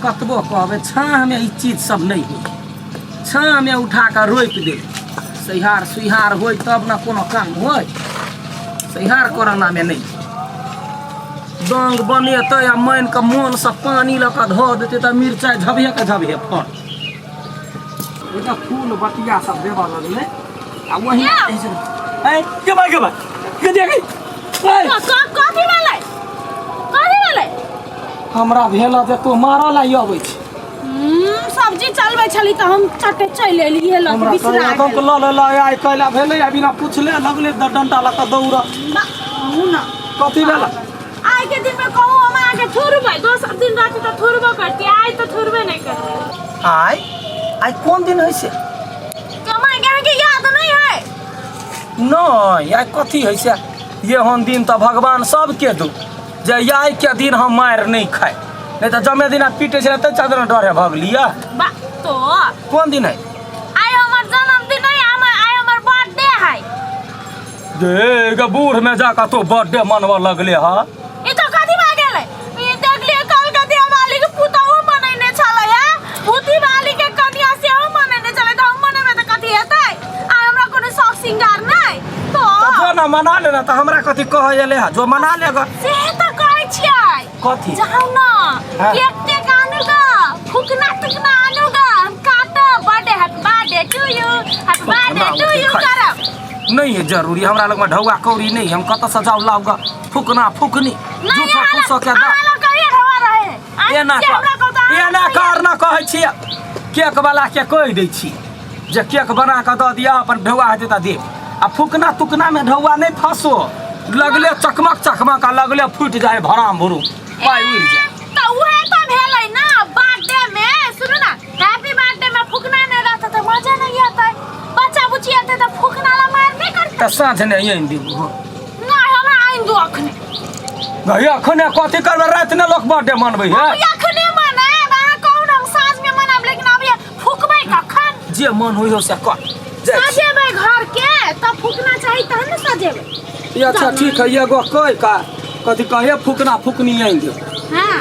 कतबो कहबै छाँहमे ई चीज सब नहि होइ छाँहमे उठा कऽ रोपि देबै सहिहार सुइहार होइ तब ने कोनो काम होइ सहिहार कोरोनामे नहि डोंग बनेतै आ मानि कऽ मोनसँ पानि लऽ कऽ धऽ देतै तऽ मिरचाइ झबहे के झबहे फड़ ओहिमे फूल बतिया सब देबऽ लगलै आ वही ऐ के भाई के भाई के देख कथी भेलै कथी भेलै हमरा भेल जे तू मारऽ ला अबै छै सब्जी चलबै छली तऽ हम चटे चलि एलियै लऽ हमरा बिसरा कहलक गेल लऽ ले लऽ आइ कैला भेलै आ बिना पुछले लगले डंडा लऽ कऽ दौड़ कहू ना कथी भेल आइ के दिन में कहू हम अहाँके थोड़बै दोसर दिन रहती तऽ थोड़बो करती आइ तऽ थोड़बे नहि करबै आइ आइ कोन दिन होइ छै कमाई के अहाँके याद नहीं है नहि आइ कथी होइ छै एहन दिन तऽ भगवान सबके दू जे आइ के दिन हम मारि नहि खाइ नहि तऽ जमे दिना पीटे छलै तै चादर डरे भगलियै बा तो कोन दिन है आइ हमर जन्मदिन है हमर आइ हमर बर्थडे है गे गे बूढ़ में जाकर तो बर्थडे मनबऽ लगले हा ई तो कथी भए गेलै ई देखलियै कलकतिया वाली के पुतहु मनेने छलै है भूती वाली के कनिया सेहो मनेने छलै तऽ हम मनेबै तऽ कथी हेतै आ हमरा कोनो शौक श्रृंगार नहि तो तऽ जो ना मना ले ना तऽ हमरा कथी कहै एले हा जो मना ले ग से तऽ कहै छियै कथी जाउ ना हाँ। केक तेक आनू गा फुकना तुकना आनू गा हम काटब birthday happy birthday to you happy birthday to you करब नहीं है जरूरी हमरा लग में ढौआ कौड़ी नहीं हम कतऽ से जाउ लाउ गा फुकना फुकनी नहीं झूठा फूसो के दा अहाँ लग कहिए ढौआ रहे आँय, एना से हमरा कहू तऽ कर अहाँ एना कहिए। कर ना कहै छियै केक वाला के कहि दै छी जे केक बना कऽ दऽ दिअ अपन ढौआ हेतै तऽ देब आ फुकना तुकना में ढौआ नहीं फंसो लगले चकमक चकमक आ लगले फूटि जाए भराम भुरू पाइ उड़ि जाए तऽ उहे तऽ भेलै ना बर्थडे में सुनू ना हैप्पी बर्थडे में फुकना नहीं रहता तऽ मजा नहीं आता बच्चा बुच्ची एते तऽ फुकना ला मार नहीं करते तऽ साँझ ने आनि देबू हँ नहीं हमरा आनि दो अखने गई अखने कथी करबै राति ने लोक बर्थडे मनबै है अखने मनायब अहाँ कहू ना हम साँझ में मनायब लेकिन अभी फुकबै कखन जे मन होइ हो से कर जाइ छी। सजेबै घर के तब फुकना चाही तहन ने सजेबै ई अच्छा ठीक है एगो कहि का कथी कहे फुकना फुकनी आनि देब हाँ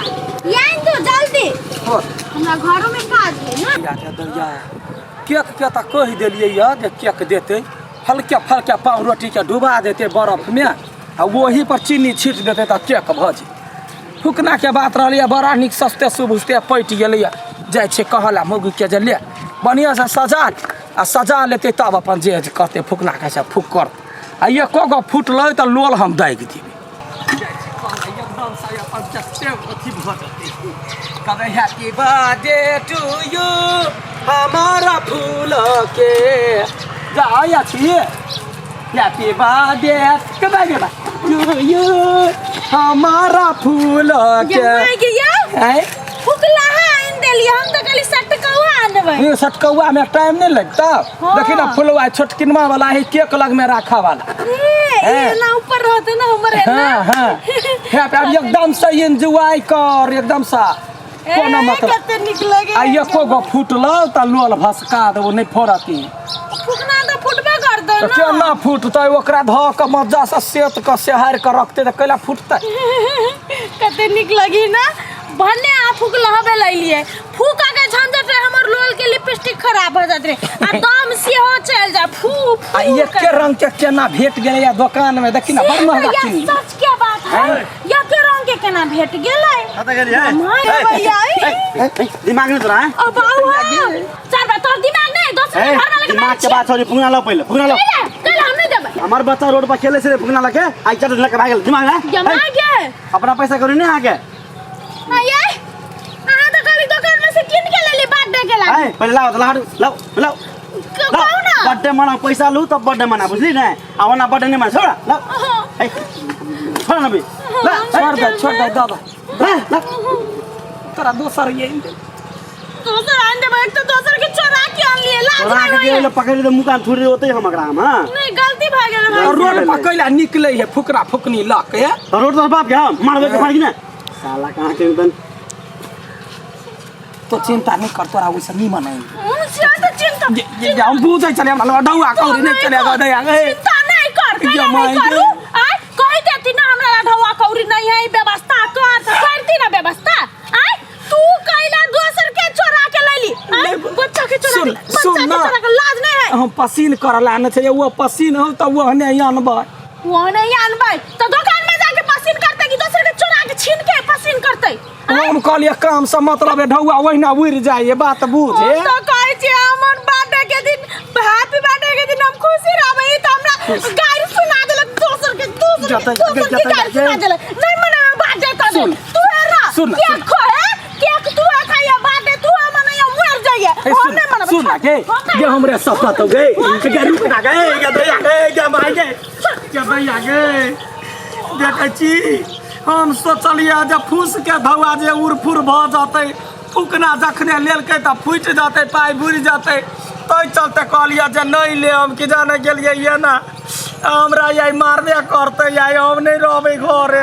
ये आनि दो जल्दी हो हमरा घरों में काज है ना या के दैया केक के तऽ कहि देलियै यऽ जे केक देतै हल्के फल्के पाव रोटीके डुबा देतै बरफमे आ ओही पर चीनी छीट देतै तऽ केक भऽ जेतै फुकनाके बात रहलैए बड़ा नीक सस्ते सुबुस्ते पटि गेलैए जाइ छियै कहऽ लए मौगीके जे ले बढ़िआँसँ सजा आ सजा लेतै तब अपन जे कहतै फुकनाके से फूक कर आ एको गो फुटलै तऽ लोल हम दागि देबै एकदमसँ अपन अथी भऽ जेतै कहबै हैप्पी बर्थडे टू यू हमारा फूल के जा छियै हैप्पी बर्थडे के बर्थडे टू यू हमारा फूल के के या आँय? फुकला है आनि देलियै हम तऽ कहली सटकौआ आनबै ये सटकौआ में टाइम नहीं लगता हाँ। देखी ना फुलवा छोटकिनवा वाला है केक लग में रखा वाला ए, हैं। एना ऊपर रहते ना हमर एना हाँ हाँ है पे अब एकदम से एंजॉय कर एकदम सा कोनो ए, मतलब कते नीक लगे आ एको गो फूटलो तऽ लोल भसका देबो नहि फोड़ती फुकना तऽ फुटबे करतै तऽ ना केना फूटतै ओकरा धऽ कऽ मज्जा से सेत कऽ सेहारि कऽ रखतै तऽ कैला फूटतै कते नीक लगी ना भने आ फूक लहबे लैलिए फूक के झंझट रहे हमर लोल के लिपस्टिक खराब हो जात रहे आ दम सेहो चल जा फू फू आ एके रंग के केना भेट गेलै दोकान में देखी ना बड़ महंगा या किन सच के बात है एके रंग के केना भेट गेलै कतऽ गेलियै माय भैया दिमाग नहीं तोरा हैं? अब आउ चल बा तोर दिमाग नहीं दोसर ए, के घर वाले के दिमाग के बात छोड़ी फुकना लाओ पहिले फुकना लाओ चल हम नहीं देबै हमार बच्चा रोड पर खेले से फुकना लके आई चल लके भाग गेल दिमाग ना जमा के अपना पैसा करू नहीं आके आये अहाँ तऽ कहली दोकान में से किन के लेली बर्थडे के लागी आए पहिले लाओ लाओ लाओ लाओ कहू ना बर्थडे मना पैसा लू तब बर्थडे मना बुझली ना आ ओना बर्थडे नहीं मना छोड़ लाओ ए, छोड़ ना बे ला छोड़ दे छोड़ दे दादा ला ला तोरा दोसर ये दोसर आन देबै एक तऽ दोसर के चोरा के आनलियै लाज तोरा नहि के होइए। गेल पकड़ ले मुँह कान थोड़ी होते हम एकरा हम हां नहीं गलती भए गेल भाई रोड पर कैला निकले है फुकरा फुकनी लऽ के तो रोड पर बाप के हम मारबे के फाड़ ना साला कहाँ के एकदम तो चिंता नहीं कर तोरा ओइसे नीमन है हम से तऽ चिंता ये हम बुझै छलियै हमरा लग डौआ कौड़ी नहि चले गो दैया गे चिंता नहीं कर ये कैला माय नहीं करू आय कहि देती ना हमरा ला ढौआ कौड़ी नहीं है व्यवस्था कर तऽ करती ना व्यवस्था आय तू कैला हम पसीन करला ने छै ओ पसीन हो तऽ ओहने आनबै। वो नहीं आनबै तऽ दोकान में जाके पसीन करतै कि दोसर के चोरा के छीन के पसीन करतै? हम कहलियै काम से मतलब है, ढौआ ओहिना उड़ि जाइए, बात बुझे। हम तऽ कहै छियै हमर बर्थडे के दिन, हैप्पी बर्थडे के दिन हम खुशी रहबै, ई तऽ हमरा गारि सुना देलक दोसर के, दोसर के, जतै- दोसर के जतै- गारि सुना देलक। नहीं मनावे बर्थडे तऽ सुन। तू है ना सुन ना, केक सुन। खो है केक तू है खाइए बर्थडे तू है मनाइए मर जाइए। ए, हम सुन नहीं मनाबै। सुन ना गे, गे हमरे सपत हो गे, गे रुक ना गे, गे दैया गे, गे माय गे, गे दैया गे। देखै छी हम सोचलियै जे फूस के धौआ जे उड़ फुर भऽ जेतै, फूकना जखने लेलकै तऽ फूटि जेतै, पाइ बुड़ि जेतै, ताहि चलते कहलियै जे नहि ले। हम कि जाने गेलियै ये ना हमरा आइ मारबे करतै, आइ हम नहि रहबै घरे।